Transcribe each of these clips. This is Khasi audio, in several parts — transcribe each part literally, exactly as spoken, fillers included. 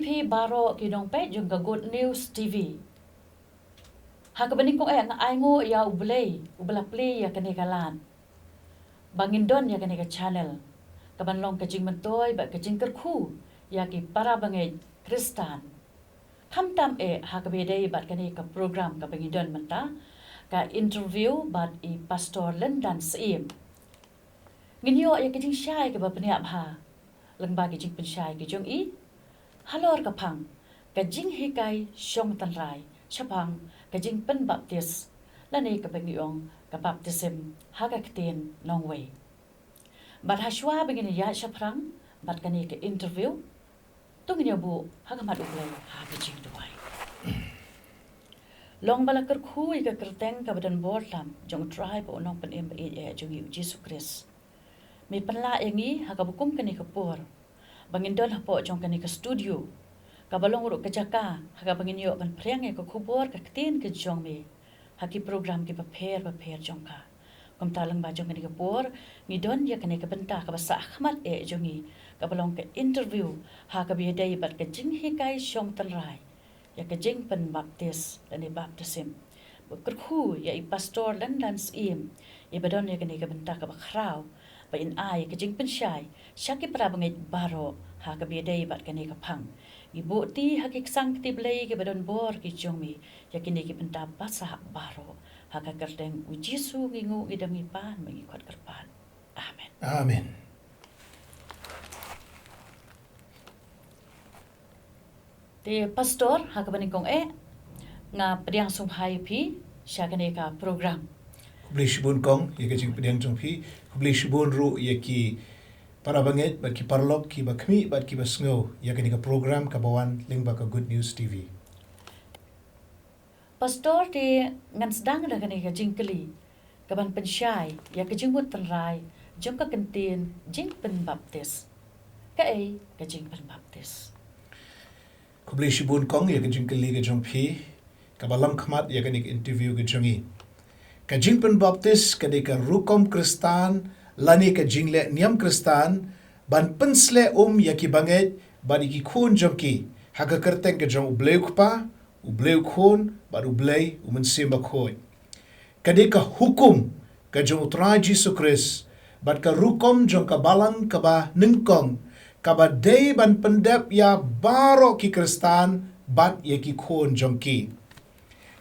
phi baroh ki nongpeit jong ka Good News T V. Ha kaba nyngkong eh nga ainguh ïa U Blei, uba la plie ïa kane ka lad, ba ngin don ïa kane ka channel kaban long ka jingmyntoi bad ka jingkyrkhu ïa ki para bangeit Khristan. Khamtam eh ha kaba ïadei bad kane ka program kaba ngi don mynta, ka interview bad i Pastor Lyndan Syiem. Ngin ïoh ïa ka jingshai kaba pynïap ha lyngba ka jingpynshai ka jong i halor ka phang ka jinghikai shong tynrai shaphang ka jingpynbaptis, lane kaba ngi ong ka baptism ha ka ktien nongwei. Bad ha shuwa ba ngin ïa shaphrang bad kane ka interview, to ngin ïa buh ha khmat U Blei ha ka jingduwai. Long ba la kyrkhu ïa ka kyrteng kaba don bor tam jong U Trai bad U Nongpynim ba ïeit eh jong ngi U Jisu Khrist, me pynlah ïa ngi ha kaba kum kane ka por ba ngin don hapoh jong kane ka studio, kaba long ruh ka jaka ha kaba ngin ïoh ban phriang ïa ka khubor ka ktien ka jong me ha ki program kiba pher bapher jong ka. Kumta lyngba jong kane ka por ngi don ïa kane ka bynta kaba sah khmat eh jong ngi, kaba long ka interview ha kaba ïadei bad ka jinghikai shong tynrai ïa ka jingpynbaptis lane baptism. Ba kyrkhu ïa i Pastor Lyndan Syiem, iba don ïa kane ka bynta kaba khraw ba in ai ïa ka jingpynshai sha ki para bangeit baroh ha kaba ïadei bad kane ka phang. Ngi buh kti ha ki ksang kti Blei kiba don bor ki jong me ïa kine ki bynta ba sah baroh. Ha ka kyrteng U Jisu ngi nguh, ngi dang ngi pan, ngi khot kyrpad. Amen. Amen. Te Pastor, ha kaba nyngkong eh nga pdiang sngewbha ïa phi sha kane ka program. Khublei shibun kong ïa ka jingpdiang jong phi. Khublei shibun ruh ïa ki para bangeit bad ki paralok kiba khmih bad kiba sngew ïa kane ka program kaba wan lyngba ka Good News T V. Pastor, te ngan sdang da kane ka jingkylli kaban pynshai ïa ka jingmut tynrai jong ka kyntien jingpynbaptis. Kaei ka jingpynbaptis? Khublei shibun kong ïa ka jingkylli ka jong phi kaba lam khmat ïa kane ka interview ka jong ngi. Ka jingpynbaptis ka dei ka rukom Khristan lane ka jingleh niam Khristan ban pynsleh um ïa ki bangeit bad ïa ki khun jong ki ha ka kyrteng ka jong U Blei U Kpa, U Blei U Khun bad U Blei U Mynsiem Bakhuid. Ka dei ka hukum ka jong U Trai Jisu Khrist bad ka rukom jong ka balang kaba nyngkong, kaba dei ban pyndep ïa baroh ki Khristan bad ïa ki khun jong ki.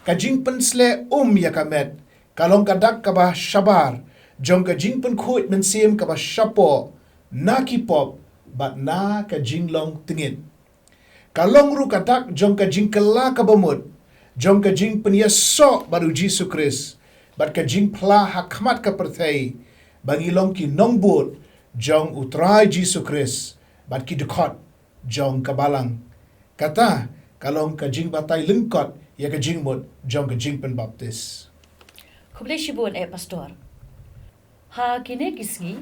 Ka jingpynsleh um ïa ka met ka long ka dak kaba shabar jong ka jingpynkhuid mynsiem kaba shapoh na ki pop bad na ka jinglong tyngit. Ka long ruh ka dak jong ka jingkylla kaba mut jong ka jingpynïasoh bad U Jisu Khrist bad ka jingphla ha khmat ka pyrthei ba ngi long ki nongbud jong U Trai Jisu Khrist bad ki dkhot jong ka balang. Kata ka long ka jingbatai lyngkot ïa ka jingmut jong ka jingpynbaptis. Khublei shibun eh Pastor. Ha kine ki sngi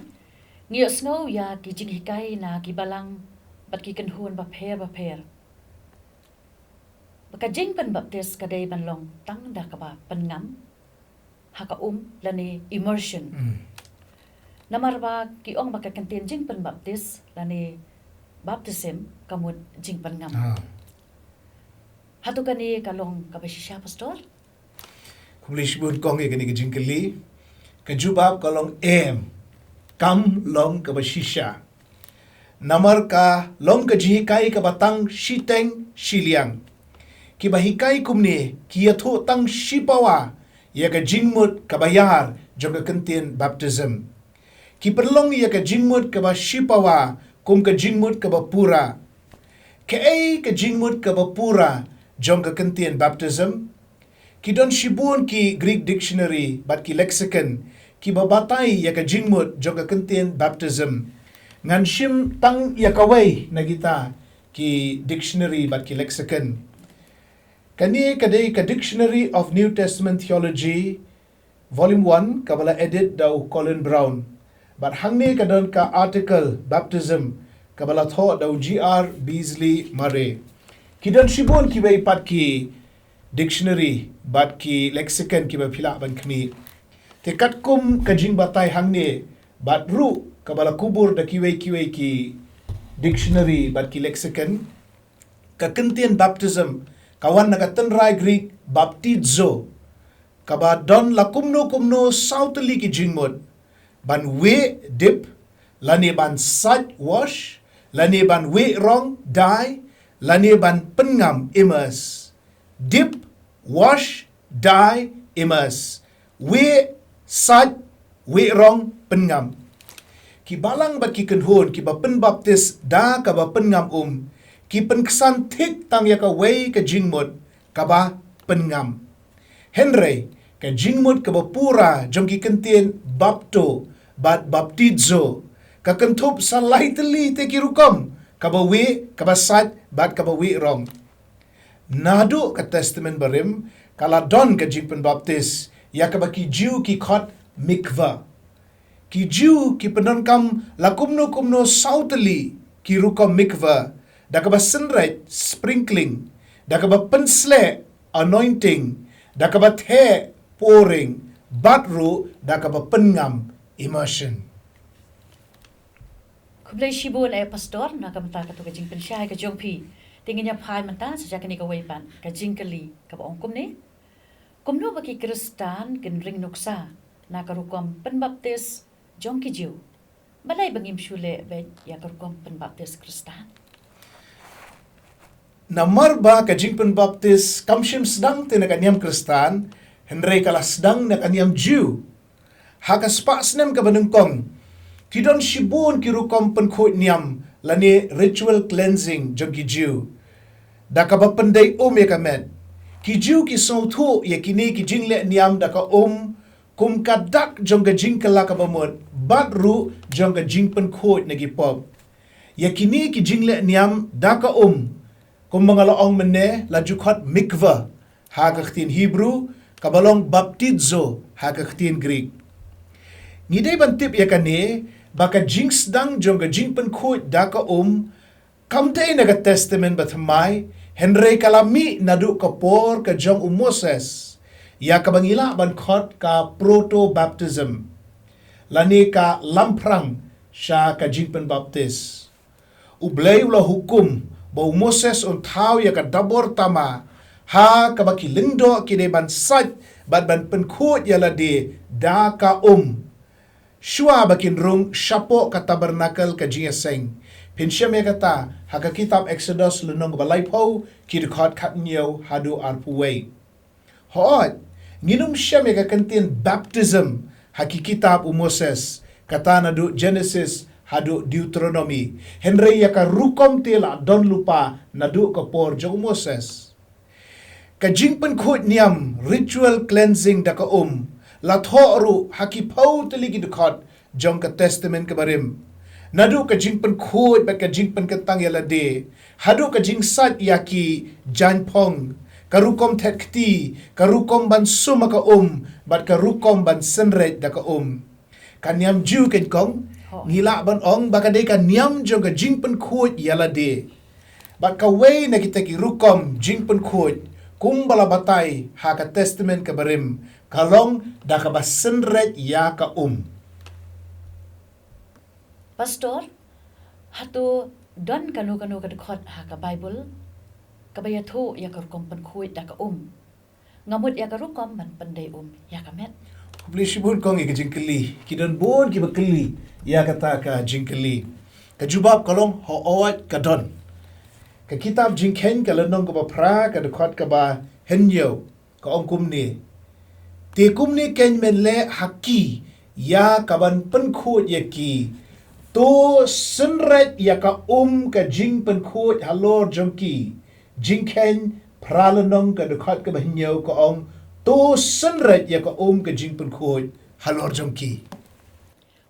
ngi ïohsngew ïa ki jinghikai na ki balang bad ki kynhun bapher bapher ba ka jingpynbaptis ka dei ban long tang da kaba pynngam ha ka um lane immersion. Hmm. Namar ba ki ong ba ka kyntien jingpynbaptis lane baptism ka mut jingpynngam. Ah. Hato kane ka long kaba shisha, Pastor? Khublei shibun kong ïa kane ka jingkylli. Ka jubab ka long em. Kam long kaba shisha. Namar ka long ka jinghikai kaba tang shiteng shiliang. Kiba hikai kumne ki ïathuh tang shipawa ïa ka jingmut kaba ïar jong ka kyntien baptism. Ki pynlong ïa ka jingmut kaba shipawa kum ka jingmut kaba pura. Kaei ka jingmut kaba pura jong ka kyntien baptism? Ki don shibun ki Greek dictionary bad ki lexicon kiba batai ïa ka jingmut jong ka kyntien baptism. Ngan shim tang ïa kawei na kita ki dictionary bad ki lexicon. Kane ka dei ka Dictionary of New Testament Theology, Volume one, kaba la edit da u Colin Brown. Bad hangne ka don ka article baptism kaba la thoh da u G R Beasley Murray. Ki don shibun kiwei pat ki dictionary bad ki lexicon kiba phi lah ban khmih. Te katkum ka jingbatai hangne bad ruh kaba la kubur da kiwei kiwei ki dictionary bad ki lexicon, Ka kyntien baptism ka wan na ka tynrai Greek baptizo, kaba don la kumno kumno saw tylli ki jingmut. Ban wieh, dip, lane ban sait, wash, lane ban wieh rong, dye, lane ban pynngam, immerse. Dip, wash, dye, immerse. Wieh, sait, wieh rong, pynngam. Ki balang bad ki kynhun kiba pynbaptis da kaba pynngam um ki pynksan thik tang ïa kawei ka jingmut, kaba pynngam. Hynrei ka jingmut kaba pura jong ki kyntien bapto bad baptizo ka kynthup sa lai tylli te ki rukom, kaba wieh, kaba sait bad kaba wieh rong. Naduh ka Testament Barim ka la don ka jingpynbaptis ïa kaba ki Jiw ki khot mikvah. Ki Jiw ki pyndonkam la kumno kumno saw tylli ki rukom mikvah, da kaba synreit, sprinkling, da kaba pynsleh, anointing, da kaba theh, pouring, bad ruh da kaba pynngam, immersion. Khublei shibun eh Pastor na ka bynta katto ka jingpynshai ka jong phi. Te ngin ïa phai mynta sha kane kawei pat ka jingkylli kaba ong kumne. Kumno ba ki Khristan kin ring nuksa na ka rukom pynbaptis jong ki Jiw? Balei ba ngim shu leh beit ïa ka rukom pynbaptis Khristan? Namar ba ka jingpynbaptis kam shym sdang te na ka niam Khristan, hynrei ka la sdang na ka niam Jiw. Ha ka spah snem kaba nyngkong ki don shibun ki rukom pynkhuid niam lane ritual cleansing jong ki Jiw, da kaba pyndei um ïa ka met. Ki Jiw ki sngewthuh ïa kine ki jingleh niam da ka um kum ka dak jong ka jingkylla kaba mut bad ruh jong ka jingpynkhuid na ki pop. Ïa kine ki jingleh niam da ka um, kumba nga la ong mynne, la ju khot mikvah ha ka ktien Hebrew, kaba long baptizo ha ka ktien Greek. Ngi dei ban tip ïa kane ba ka jingsdang jong ka jingpynkhuid da ka um kam dei na ka Testament Bathymmai, hynrei ka la mih naduh ka por ka jong u Moses, ïa kaba ngi lah ban khot ka proto baptism, lane ka lamphrang sha ka jingpynbaptis. U Blei u la hukum ba u Moses un thaw ïa ka dabor tama ha kaba ki lyngdoh ki dei ban sait bad ban pynkhuid ïa lade da ka um, shuwa ba kin rung shapoh ka tabernacle ka jingïaseng. Phin shem ïa kata ha ka kitab Exodus lynnong ba laiphew, ki dkhot khathynñiew haduh arphew wei. Hooid, ngin ym shem ïa ka kyntien baptism ha ki kitab u Moses, kata naduh Genesis haduh Deuteronomy. Hynrei ïa ka rukom te la don lypa naduh ka por jong u Moses. Ka jingpynkhuid niam, ritual cleansing da ka um, la thoh ruh ha ki phew tylli ki dkhot jong ka Testament kaba rim. Naduh ka jingpynkhuid bad ka jingpynkyntang ïa lade, haduh ka jingsait ïa ki jaiñphong, ka rukom thet kti, ka rukom ban sum ha ka um, bad ka rukom ban synreit da ka um. Ka niam Jiw, kong, ngi lah ban ong ba ka dei ka niam jong ka jingpynkhuid ïa lade. Bad kawei na kita ki rukom jingpynkhuid, kumba la batai ha ka Testament kaba rim, ka long da kaba synreit ïa ka um. Pastor, hato don kano kano ka dkhot ha ka Baibl kaba ïathuh ïa ka rukom pynkhuid da ka um? Nga mut ïa ka rukom ban pyndei um ïa ka met. Khublei shibun kong ïa ka jingkylli. Ki don bun kiba kylli ïa kata ka jingkylli. Ka jubab ka long hooid ka don. Ka kitab Jingkheiñ ka lynnong kaba phra ka dkhot kaba hynñiew ka ong kumne: Te kumne keiñ men leh ha ki ïa kaban pynkhuid ïa ki, to synreit ïa ka um ka jingpynkhuid halor jong ki. Jingkheiñ phra lynnong ka dkhot kaba hynñiew ka ong, to synreit ïa ka um ka jingpynkhuid halor jong ki.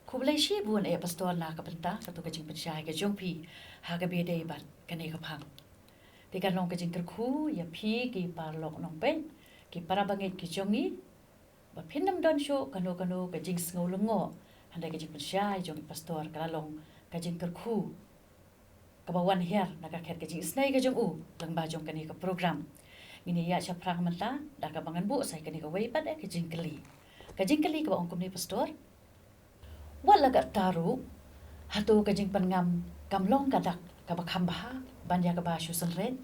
Khublei shibun eh Pastor na ka bynta kato ka jingpynshai ka jong phi ha kaba ïadei bad kane ka phang. Te kan long ka jingkyrkhu ïa phi ki paralok nongpeit, ki para bangeit ki jong ngi, ba phin nym don shuh kano kano ka jingsngew lyngngoh, hynrei ka jingpynshai jong i Pastor ka la long ka jingkyrkhu kaba wan hiar na ka khet ka jingisnei ka jong u lyngba jong kane ka program. Ngin ïa shaphrang mynta da kaba ngan buh sa ïa kane kawei pat eh ka jingkylli. Ka jingkylli kaba ong kumne, Pastor: Wat la katta ruh, hato ka jingpynngam kam long ka dak kaba kham bha ban ïa kaba shu synreit?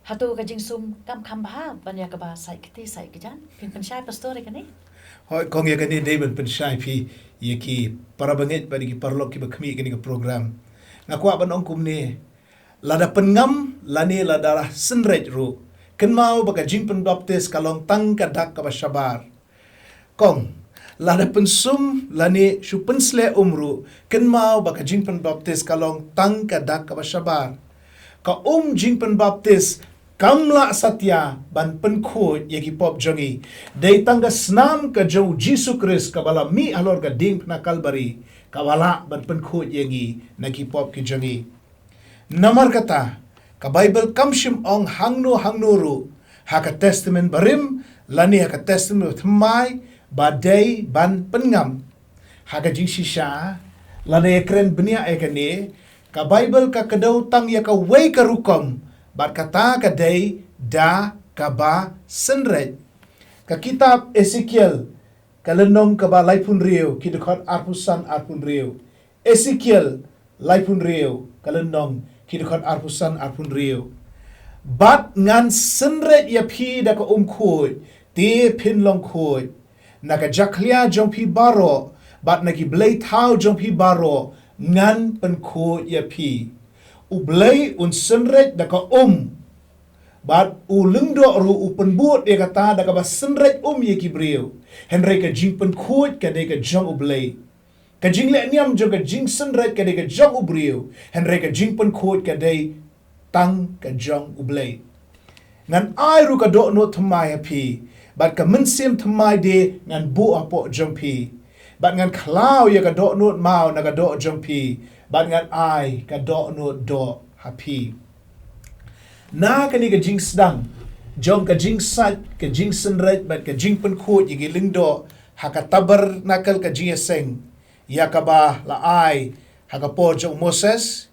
Hato ka jingsum kam kham bha ban ïa kaba sait kti sait kjat? Phin pynshai pastor ïa kane? Hooid, kong, ïa kane dei ban pynshai phi ïa ki para bangeit bad ïa ki paralok kiba khmih ïa kane ka program. Nga kwah ban ong kumne, lada pynngam lane lada synreit ruh, kynmaw ba ka jingpynbaptis ka long tang ka dak kaba shabar. Kong, lada pynsum lane shu pynsleh um ruh, kynmaw ba ka jingpynbaptis ka long tang ka dak kaba shabar. Ka um jingpynbaptis kam lah satia ban pynkhuid ïa ki pop jong ngi. Dei tang ka snam ka jong u Jisu Khrist kaba la mih halor ka diengphna Kalbari kaba lah ban pynkhuid ïa ngi na ki pop ki jong ngi. Namar kata, ka Baibl kam shym ong hangno hangno ruh ha ka Testament Barim lane ha ka Testament Bathymmai ba dei ban pynngam. Ha ka jingshisha, lada ïa kren bniah ïa kane, ka Baibl ka kdew tang ïa kawei ka rukom, bad kata ka dei da kaba synreit. Ka kitab Esekiel, ka lynnong kaba laiphew hynriew, ki dkhot arphew san arphew hynriew. Esekiel laiphew hynriew, ka lynnong, ki dkhot arphew san arphew hynriew. Bad ngan synreit ïa phi da ka um khuid, te phin long khuid. Na ka jakhlia jong phi baroh bad na ki blei thaw jong phi baroh ngan pynkhuid ïa phi. U Blei un synreit da ka um, bad u lyngdoh ruh u pynbud ïa kata da kaba synreit um ïa ki briew. Hynrei ka jingpynkhuid ka dei ka jong U Blei. Ka jingleh niam jong ka jingsynreit ka dei ka jong u briew, hynrei ka jingpynkhuid ka dei tang ka jong U Blei. Ngan ai ruh ka dohnud thymmai ha phi, bad ka mynsiem thymmai de ngan buh hapoh jong phi. Bad ngan khlaw ïa ka dohnud maw na ka doh jong phi, bad ngan ai ka dohnud doh ha phi. Na kane ka jingsdang jong ka jingsait, ka jingsynreit bad ka jingpynkhuid ïa ki lyngdoh ha ka tabernakel, ka jingïaseng ïa kaba la ai ha ka por jong u Moses,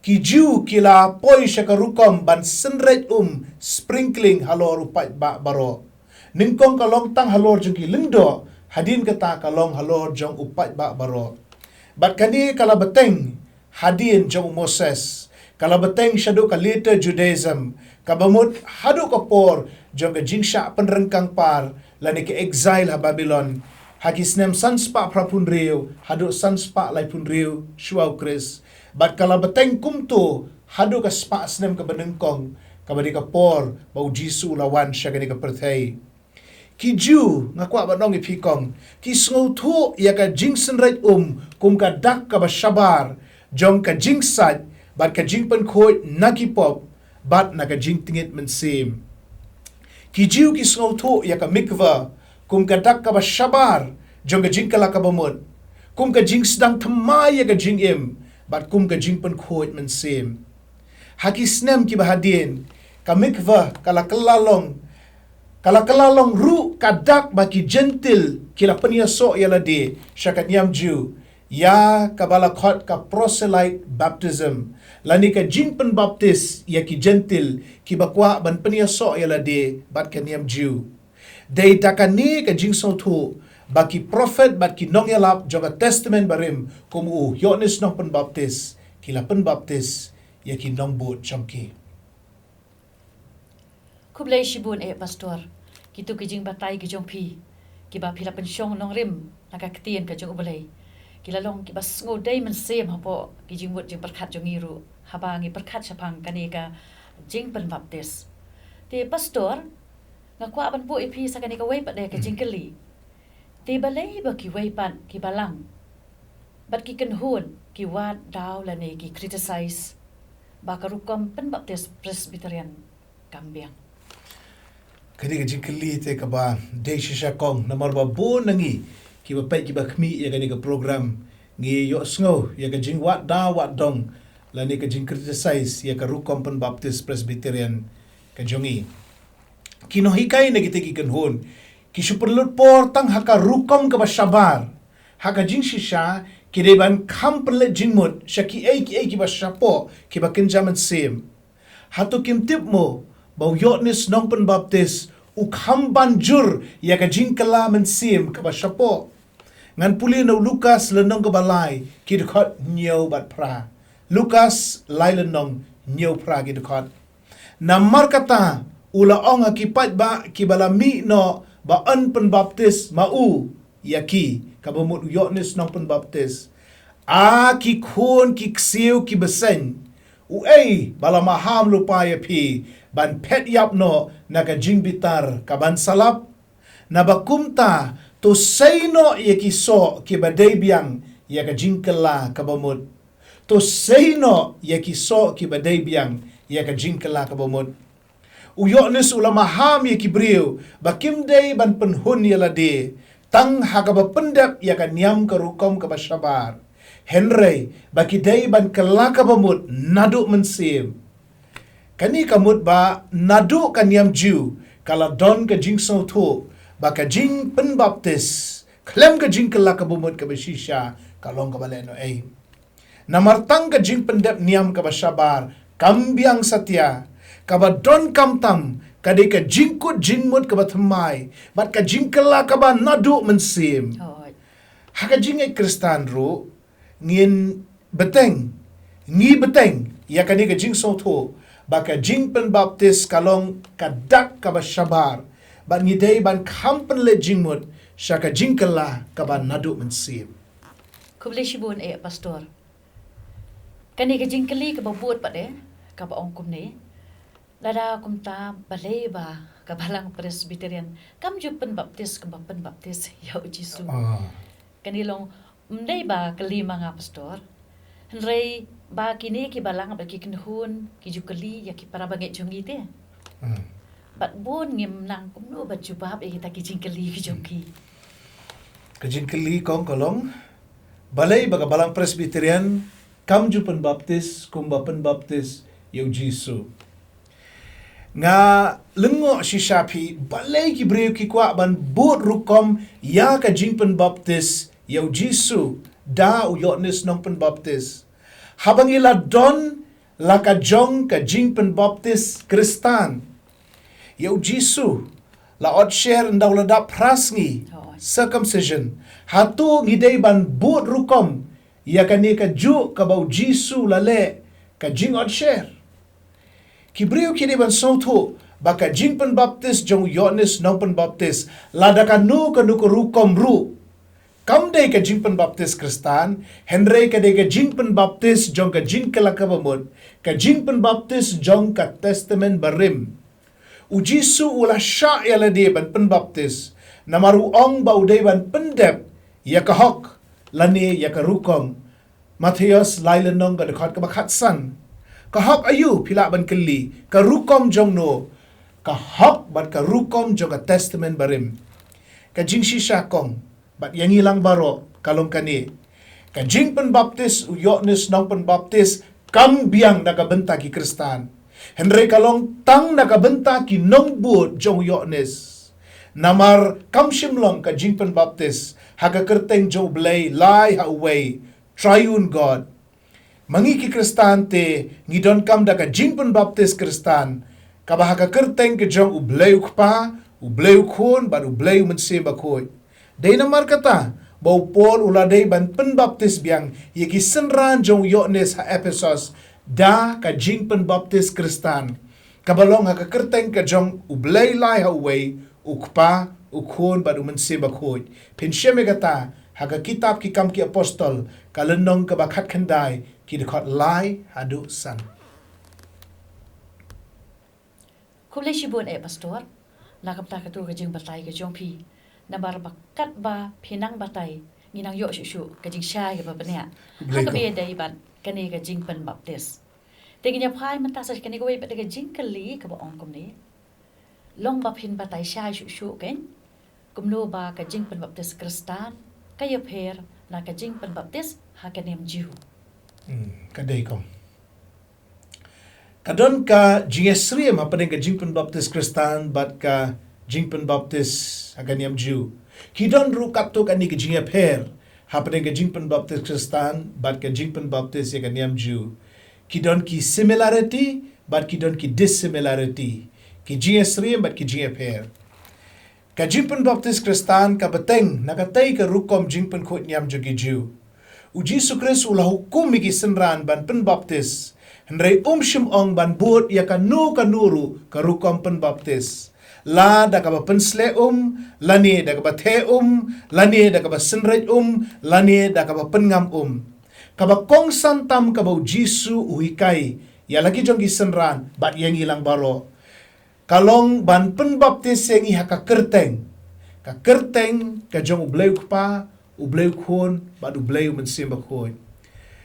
ki Jiw ki la poi sha ka rukom ban synreit um, sprinkling, halor u paidbah baroh. Nyngkong ka long tang halor jong ki lyngdoh, hadien kata ka long halor jong u paidbah baroh. Bad kane ka la bteng hadien jong u Moses, ka la bteng shaduh ka later Judaism, kaba mut haduh ka por jong ka jingshah pynryngkang par lane ka exile ha Babilon, ha ki snem san spah phraphew hynriew haduh san spah laiphew hynriew shuwa u Khrist. Bad ka la bteng kumto haduh ka spah snem kaba nyngkong, kaba dei ka por ba u Jisu u la wan sha kane ka pyrthei. Ki Jiw, nga kwah ban ong ïa phi kong, ki sngewthuh ïa ka jingsynreit um kum ka dak kaba shabar jong ka jingsait bad ka jingpynkhuid na ki pop bad na ka jingtngit mynsiem. Ki Jiw ki sngewthuh ïa ka mikvah kum ka dak kaba shabar jong ka jingkylla kaba mut, kum ka jingsdang thymmai ïa ka jingim bad kum ka jingpynkhuid mynsiem. Ha ki snem kiba hadien, ka mikvah ka la kylla long, ka la kylla long ruh ka dak ba ki Jentil ki la pynïasoh ïa lade sha ka niam Jiw, ïa kaba la khot ka proselyte baptism, lane ka jingpynbaptis ïa ki Jentil kiba kwah ban pynïasoh ïa lade bad ka niam Jiw. Dei da kane ka jingsngewthuh ba ki prophet bad ki nongïalap jong ka Testament Barim, kum u Ïoannis Nongpynbaptis, ki la pynbaptis ïa ki nongbud jong ki. Khublei shibun eh Pastor, kito ki jingbatai ki jong phi, kiba phi la pynshong nongrim na ka ktien ka jong U Blei, ki la long kiba sngewdei mynsiem hapoh ki jingmut jingpyrkhat jong ngi ruh haba ngi pyrkhat shaphang kane ka jingpynbaptis. Te Pastor, nga kwah ban buh ïa phi sa kane kawei pat de ka jingkylli. Te balei ba kiwei pat ki balang bad ki kynhun ki wad daw lane ki criticize ba ka rukom pynbaptis Presbyterian kam biang? Kane ka jingkylli te kaba dei shisha kong, namar ba bun na ngi kiba peit kiba khmih ïa kane ka program ngi ïohsngew ïa ka jingwad daw wad dong lane ka jingcriticize ïa ka rukom pynbaptis Presbyterian ka jong ngi. Ki nonghikai na kita ki kynhun ki shu pynlut por tang ha ka rukom kaba shabar. Ha ka jingshisha ki dei ban kham pynleit jingmut sha kiei kiei kiba shapoh, kiba kynja mynsiem. Hato kim tip mo ba u Ïoannis Nongpynbaptis u kham ban jur ïa ka jingkylla mynsiem kaba shapoh? Ngan pule na u Lukas lynnong kaba lai, ki dkhot hynñiew bad phra. Lukas lai lynnong, hynñiew phra ki dkhot. Namar kata, u la ong ha ki paidbah kiba la mih noh ba yn pynbaptis ma u ïa ki, kaba mut u Ïoannis Nongpynbaptis. A ki khun ki ksiew ki bseiñ, uei ba la maham lypa ïa phi ban phet ïap noh na ka jingbitar ka ban sa lap? Naba kumta, to sei noh ïa ki soh kiba dei biang ïa ka jingkylla kaba mut. To sei noh ïa ki soh kiba dei biang ïa ka jingkylla kaba mut. U Ïoannis u la maham ïa ki briew ba kim dei ban pynhun ïa lade tang ha kaba pyndep ïa ka niam ka rukom kaba shabar, hynrei ba ki dei ban kylla kaba mut naduh mynsiem. Kane ka mut ba naduh ka niam Jiw ka la don ka jingsngewthuh ba ka jingpynbaptis khlem ka jingkylla kaba mut kaba shisha ka long kaba lehnohei. Namar tang ka jingpyndep niam kaba shabar kam biang satia, kaba donkam tam ka dei ka jingkut jingmut kaba thymmai bad ka jingkylla kaba naduh mynsiem. Ha ka jingngeit Khristan ruh, ngin bteng, ngi bteng ïa kane ka jingsngewthuh ba ka jingpynbaptis ka long ka dak kaba shabar, bad ngi dei ban kham pynleit jingmut sha ka jingkylla kaba naduh mynsiem. Khublei shibun eh Pastor. Kane ka jingkylli kaba bud pat eh, kaba ong kumne. Lada kumta balei ba ka Balang Presbyterian kam ju pynbaptis kumba pynbaptis ïa u Jisu. Kane long, ym dei ba kylli ma nga Pastor. Hynrei ba kine ki balang bad ki kynhun ki ju kylli ïa ki para bangeit jong ngi te. Bad bun ngim nang kumno ban jubab ïa kita ki jingkylli ki jong ki. Ka jingkylli kong ka long, balei ba ka Balang Presbyterian kam ju pynbaptis kumba pynbaptis ïa u Jisu. Nga lyngngoh shisha phi balei ki briew ki kwah ban bud rukom ïa ka jingpynbaptis ïa u Jisu da u Ïoannis Nongpynbaptis. Haba ngi la don la ka jong ka jingpynbaptis Khristan, ïa u Jisu la ot sher ynda u la dap phra sngi, circumcision. Hato ngi dei ban bud rukom ïa kane kajuh kaba u Jisu la leh, ka jingot sher? Ki briew ki dei ban sngewthuh ba ka jingpynbaptis jong u Ïoannis Nongpynbaptis, lada kano kano ka rukom ruh, kam dei ka jingpynbaptis Khristan, hynrei ka dei ka jingpynbaptis jong ka jingkylla kaba mut, ka jingpynbaptis jong ka Testament Barim. U Jisu u la shah ïa lade ban pynbaptis, namar u ong ba u dei ban pyndep ïa ka hok lane ïa ka rukom. Mathaios lai lynnong ka dkhot kaba khatsan. Ka hok aïu, phi lah ban kylli, ka rukom jong no? Ka hok bad ka rukom jong ka Testament Barim. Ka jingshisha kong bad ïa ngi lang baroh ka long kane. Ka jingpynbaptis u Ïoannis Nongpynbaptis kam biang na ka bynta ki Khristan, hynrei ka long tang na ka bynta ki nongbud jong u Ïoannis. Namar kam shym long ka jingpynbaptis ha ka kyrteng jong U Blei lai ha uwei, Triune God. Ma ngi ki Khristan te, ngi donkam da ka jingpynbaptis Khristan, kaba ha ka kyrteng ka jong U Blei U Kpa, U Blei U Khun bad U Blei U Mynsiem Bakhuid. Dei namar kata ba u Paul u la dei ban pynbaptis biang ïa ki synran jong u Ïoannis ha Ephesos da ka jingpynbaptis Khristan, kaba long ha ka kyrteng ka jong U Blei lai ha uwei, U Kpa, U Khun bad U Mynsiem Bakhuid. Phin shem ïa kata ha ka kitab Ki Kam ki Apostol, ka lynnong kaba khatkhyndai, ki dkhot lai haduh san. Khublei shibun eh Pastor, na ka bynta katu ka jingbatai ka jong phi. Namar ba katba phi nang batai, ngi nang ïoh shuh shuh ka jingshai kaba bniah. Ha kaba ïadei bad kane ka jingpynbaptis. Te ngin ïa phai mynta sa kane kawei pat ka jingkylli kaba ong kumne. Long ba phin batai shai shuh shuh kein, kumno ba ka jingpynbaptis Khristan ka ïapher na ka jingpynbaptis ha ka niam Jiw? Hmm, ka dei kong. Ka don ka jingïasyriem hapdeng ka jingpynbaptis Khristan bad ka jingpynbaptis ha ka niam Jiw. Ki don ruh katto katne ka jingïapher hapdeng ka jingpynbaptis Khristan bad ka jingpynbaptis ïa ka niam Jiw. Ki don ki similarity bad ki don ki dissimilarity. Ki jingïasyriem bad ki jingïapher. Ka jingpynbaptis Khristan ka bteng na katei ka rukom jingpynkhuid niam jong ki Jiw. U Jisu Khrist u la hukum ïa ki synran ban pynbaptis Hynrei um shym ong ban bud ïa kano kano ruh ka rukom pynbaptis, la da kaba pynsleh um, lane da kaba theh um, lane da kaba synreit um, lane da kaba pyngam um. Kaba kongsan tam kaba U Jisu u hikai ïa la ki jong ki synran bad ïa ngi lang baroh, ka long ban pynbaptis ïa ngi ha ka kyrteng, ka kyrteng ka jong U Blei U Kpa, U Blei U Khun bad U Blei U Mynsiem Bakhuid.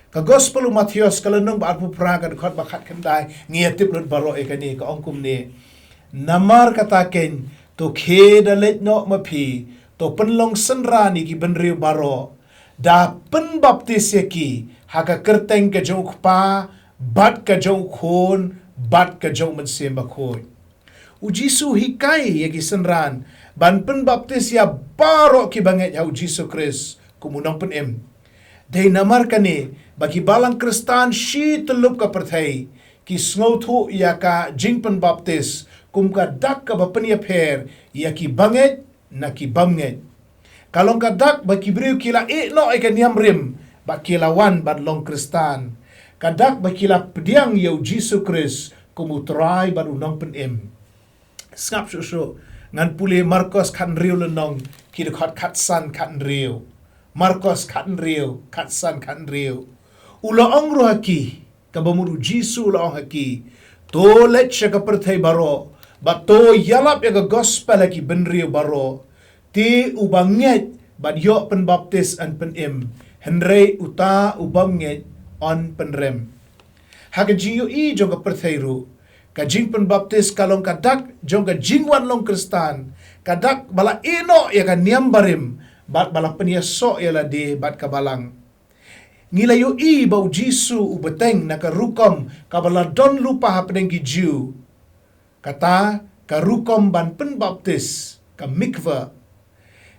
Ka Gospel u Mathaios ka lynnong ba arphew phra ka dkhot ba khatkhyndai, ngi ïa tip lut baroh ïa kane, ka ong kumne: Namar kata keiñ, to khie da leit noh ma phi, to pynlong synran ïa ki bynriew baroh, da pynbaptis ïa ki ha ka kyrteng ka jong U Kpa bad ka jong U Khun bad ka jong U Mynsiem Bakhuid. U Jisu u hikai ïa ki synran ban pynbaptis ïa baroh ki bangeit ha U Jisu Khrist kum u Nongpynim. Dei namar kane ba ki balang Khristan shi tyllup ka pyrthei ki sngewthuh ïa ka jingpynbaptis kum ka dak kaba pynïapher ïa ki bangeit na ki bymngeit. Ka long ka dak ba ki briew ki la ïeh noh ïa ka niam rim bad ki la wan ban long Khristan. Ka dak ba ki la pdiang ïa U Jisu Khrist kum U Trai bad U Nongpynim. Sngap shuh shuh, ngan pule Markos khathynriew lynnong, ki dkhot khatsan khathynriew. Markos khathynriew, khatsan khathynriew. U la ong ruh ha ki, kaba mut U Jisu u la ong ha ki: To leit sha ka pyrthei baroh bad to ïalap ïa ka Gospel ha ki bynriew baroh. Te uba ngeit bad ïoh pynbaptis yn pynim, hynrei uta u bym ngeit yn pynrem. Ha ka jingïohi jong ka pyrthei ruh, ka jingpynbaptis ka long ka dak jong ka jingwan long Khristan, ka dak ba la ïeh noh ïa ka niam barim bad ba la pynïasoh ïa lade bad ka balang. Ngi la ïohi ba U Jisu u bteng na ka rukom kaba la don lypa hapdeng ki Jiw, kata ka rukom ban pynbaptis, ka mikveh.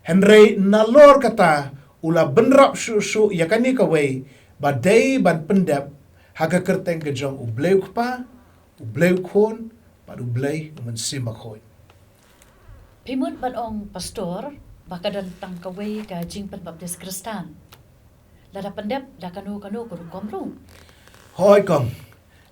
Hynrei nalor kata u la bynrap shuh shuh ïa kane kawei ba dei ban pyndep ha ka kyrteng ka jong U Blei U Kpa, U Blei U Khun bad U Blei U Mynsiem Bakhuid. Phi mut ban ong, Pastor, ba ka don tang kawei ka jingpynbaptis Khristan, lada pyndep da kano kano ka rukom ruh? Hooid kong,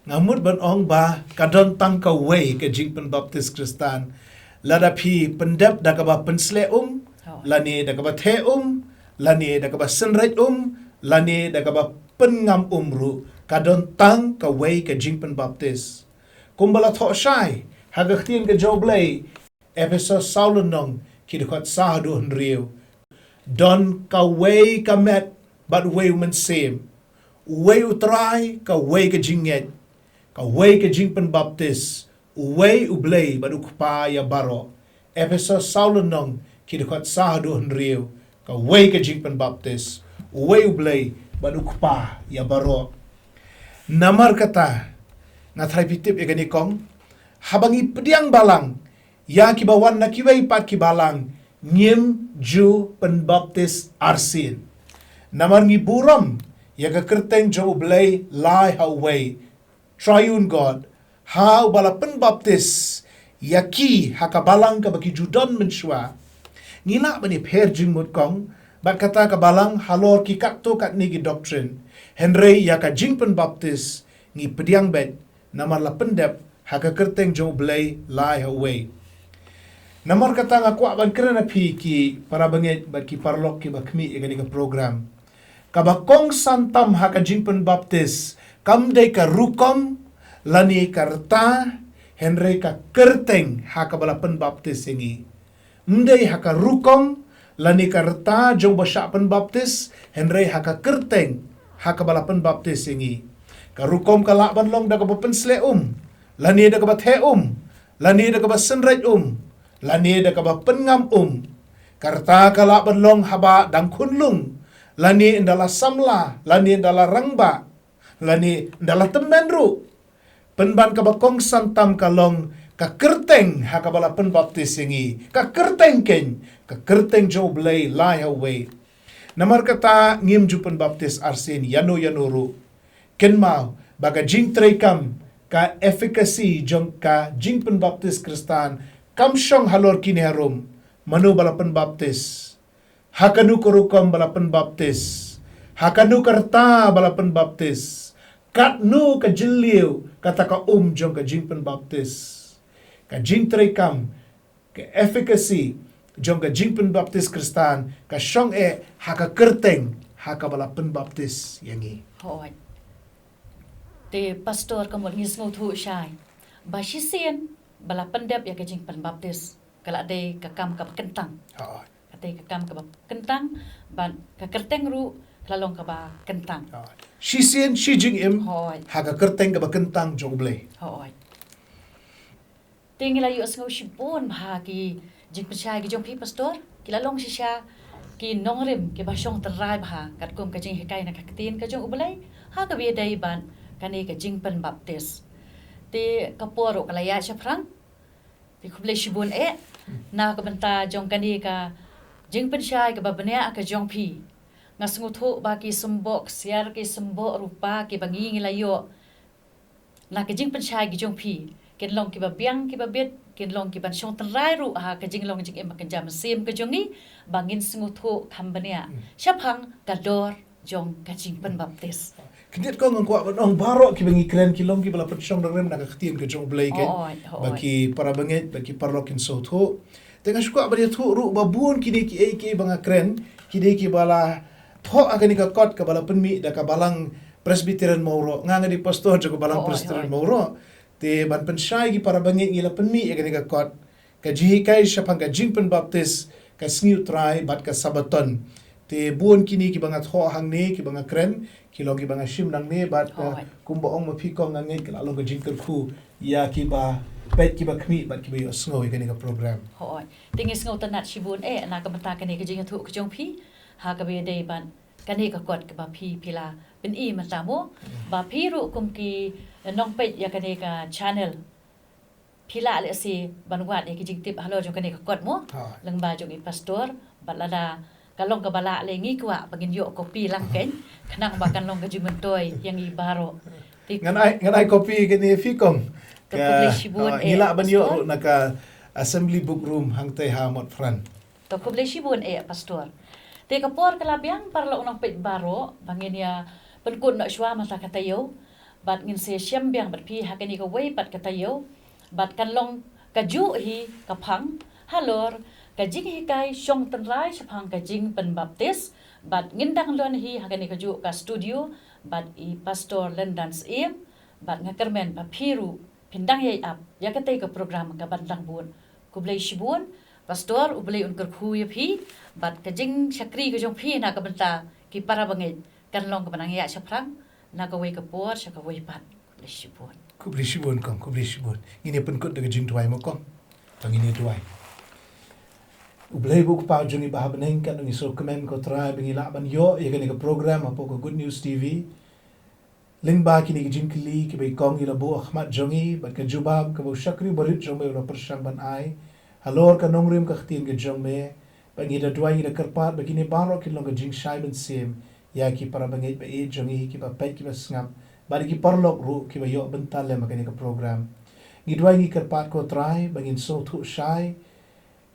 nga mut ban ong ba ka don tang kawei ka jingpynbaptis Khristan, lada phi pyndep da kaba pynsleh um, lane da kaba theh um, lane da kaba synreit um, lane da kaba pyngam um ruh, ka don tang kawei ka jingpynbaptis. Kumba la thoh shai ha ka Ktien ka jong U Blei, Ephesos saw lynnong, ki dkhot saw haduh hynriew: Don kawei ka met bad uwei u Mynsiem, uwei U Trai, kawei ka jingngeit, kawei ka jingpynbaptis, uwei U Blei bad U Kpa ïa baroh. Ephesos saw lynnong, ki dkhot saw haduh hynriew: Kawei ka jingpynbaptis, uwei U Blei bad U Kpa ïa baroh. Namar kata, nga tharai phi tip ïa kane kong, haba ngi pdiang balang, ïa kiba wan na kiwei pat ki balang, ngim ju pynbaptis arsien. Namar ngi burom ïa ka kyrteng jong U Blei lai ha uwei, Triune God, ha uba la pynbaptis ïa ki ha ka balang kaba ki ju don mynshuwa. Ngi lah ban ïapher jingmut kong bad kata ka balang halor ki katto katne ki doctrine, hynrei ïa ka jingpynbaptis ngi pdiang beit, namar la pyndep ha ka kyrteng jong U Blei lai ha uwei. Namar kata nga kwah ban kren ha phi ki para bangeit bad ki paralok kiba khmih ïa kane ka program. Kaba kongsan tam ha ka jingpynbaptis kam dei ka rukom lane ka rta, hynrei ka kyrteng ha kaba la pynbaptis ïa ngi. Ym dei ha ka rukom lane ka rta jong ba shah pynbaptis, hynrei ha ka kyrteng ha kaba la pynbaptis ïa ngi. Ka rukom ka lah ban long da kaba pynsleh um, lane da kaba theh um, lane da kaba synreit um, lane da kaba pyngam um. Ka rta ka lah ban long haba dang khunlung, lane ynda la samla, lane ynda la rangbah, lane ynda la tymmen ruh. Pynban kaba kongsan tam ka long ka kyrteng ha kaba la pynbaptis ïa ngi. Ka kyrteng keiñ, ka kyrteng jong U Blei lai ha uwei. Namar kata ngim ju pynbaptis arsien ïano ïano ruh. Kynmaw ba ka jingtreikam, ka efficacy jong ka jingpynbaptis Khristan kam shong halor kine harum: mano ba la pynbaptis, ha kano ka rukom ba la pynbaptis, ha kano ka rta ba la pynbaptis, Katno ka jylliew kata ka um jong ka jingpynbaptis. Ka jingtreikam, ka efficacy jong ka jingpynbaptis Khristan, ka shong eh ha ka kyrteng ha kaba la pynbaptis ïa ngi. Hooid. Te pastor, ka mut ngi sngewthuh shai ba shisien ba la pyndep ïa ka jingpynbaptis ka la dei ka kam kaba kyntang. Hooid. Ka dei ka kam kaba kyntang, bad ka kyrteng ruh ka la long kaba kyntang. Hooid. Shisien shi jingim, hooid, ha ka kyrteng kaba kyntang jong U Blei. Hooid. Te ngi la ïohsngew shibun bha ki jingpynshai ki jong phi pastor, ki la long shisha ki nongrim kiba shong tynrai bha katkum ka jinghikai na ka ktien ka jong U Blei ha kaba ïadei bad kane ka jingpynbaptis. Te ka por ruh ka la ïaid shaphrang. Te khublei shibun eh na ka bynta jong kane ka jingpynshai kaba bniah ka jong phi. Nga sngewthuh ba ki symboh ksiar, ki symboh rupa kiba ngi ngi la ïoh na ka jingpynshai ki jong phi, kin long kiba biang kiba bit, kin long kiban shong tynrai ruh ha ka jinglong jingim bakynja mynsiem ka jong ngi, ba ngin sngewthuh kham bniah shaphang ka dor jong ka jingpynbaptis. Khyndiat kong, nga kwah ban ong baroh kiba ngi kren ki long kiba la pynshong nongrim na ka ktien ka jong U Blei, keiñ. Hooid, hooid. Ba ki para bangeit, ba ki paralok kin sngewthuh. Te nga shu kwah ban ïathuh ruh ba bun kine kiei kiei ba nga kren, kine kiba la thoh ha kane ka kot kaba la pynmih da ka Balang Presbyterian Mawroh. Nga nga dei pastor jong ka Balang, hooid, Presbyterian, hooid, Mawroh. Te ban pynshai ki para bangeit ngi la pynmih ïa kane ka kot, ka jinghikai shaphang ka jingpynbaptis, ka Sngi U Trai bad ka Sabaton. Te bun kine kiba nga thoh hangne, kiba nga kren, ki long kiba nga shim nangne bad, eh, hooid, kumba ong ma phi kong, nga ngeit ka la long ka jingkyrkhu ïa kiba peit, kiba khmih bad kiba ïohsngew ïa kane ka program. Hooid. Te ngi sngewtynnat shibun eh na ka bynta kane ka jingïathuh ka jong phi ha kaba ïadei bad kane ka kot kaba phi, phi la pyni mynta mo, hmm, ba phi ruh kum ki nongpeit ïa kane ka channel, phi lah lehse ban wad ïa ki jingtip halor jong kane ka kot mo, ha, lyngba jong i pastor, bad lada ka long kaba lah lei ngi kwah ba ngin ïoh kopi lang, keiñ, khnang ba kan long ka jingmyntoi ïa ngi baroh. Te ngan ai, ngan ai kopi kane ïa phi kong. Te khublei shibun, ha, eh, ngi lah ban ïoh, pastor, ruh na ka Assembly Book Room hangtei ha Motphran. To khublei shibun eh pastor. Te ka por ka la biang, paralok nongpeit baroh, ba ngin ïa pynkut noh shuwa mynta ka taïew, bad ngin sa shem biang bad phi ha kane kawei pat ka taïew, bad kan long kajuh hi ka phang halor ka jinghikai shong tynrai shaphang ka jingpynbaptis, bad ngin dang don hi ha kane kajuh ka studio bad i Pastor Lyndan Syiem, bad nga kyrmen ba phi ruh phin dang ïai ap ïa katei ka program kaban dang bud. Khublei shibun pastor, U Blei un kyrkhu ïa phi, bad ka jingshakri ka jong phi na ka bynta ki para bangeit kan long kaba nang ïaid shaphrang na kawei ka por sha kawei pat. Khublei shibun. Khublei shibun kong, khublei shibun. Ngin ïa pynkut da ka jingduwai mo kong. To ngin ïa duwai. U Blei uba U Kpa jong ngi uba ha bneng, katno ngi sngewkmen ko Trai ba ngi lah ban ïoh ïa kane ka program hapoh ka Good News T V. Lyngba kine ki jingkylli kiba i kong i la buh ha khmat jong ngi, bad ka jubab kaba u shakri barit jong me u la pyrshang ban ai halor ka nongrim ka ktien ka jong me, bad ngi da duwai, ngi da kyrpad ba kine baroh kin long ka jingshai mynsiem ïa ki para bangeit ba ïeit jong ngi, kiba peit, kiba sngap, bad ki paralok ruh kiba ïoh bynta lem ha kane ka program. Ngi duwai, ngi kyrpad ko Trai ba ngin sngewthuh shai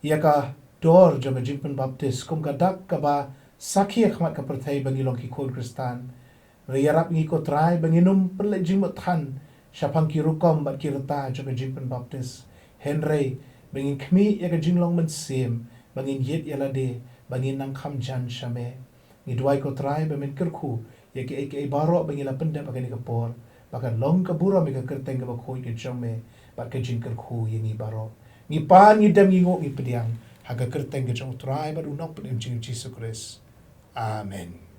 ïa ka dor jong ka jingpynbaptis kum ka dak kaba sakhi ha khmat ka pyrthei ba ngi long ki khun Khristan. Hynrei ïarap ngi ko Trai ba ngin ym pynleit jingmut than shaphang ki rukom bad ki rta jong ka jingpynbaptis, hynrei ba ngin khmih ïa ka jinglong mynsiem, ba ngin ïit ïa lade, ba ngin nang kham jan sha me. Ngi duwai ko Trai ba men kyrkhu ïa kiei kiei baroh ba ngi la pyndep ha kane ka por, ba kan long ka burom ïa ka kyrteng kaba khuid ka jong me bad ka jingkyrkhu ïa ngi baroh. Ngi pan, ngi dem, ngi nguh, ngi pdiang ha ka kyrteng ka jong u Trai bad u Nongpynim jong ngi Jisu Khrist. Amen.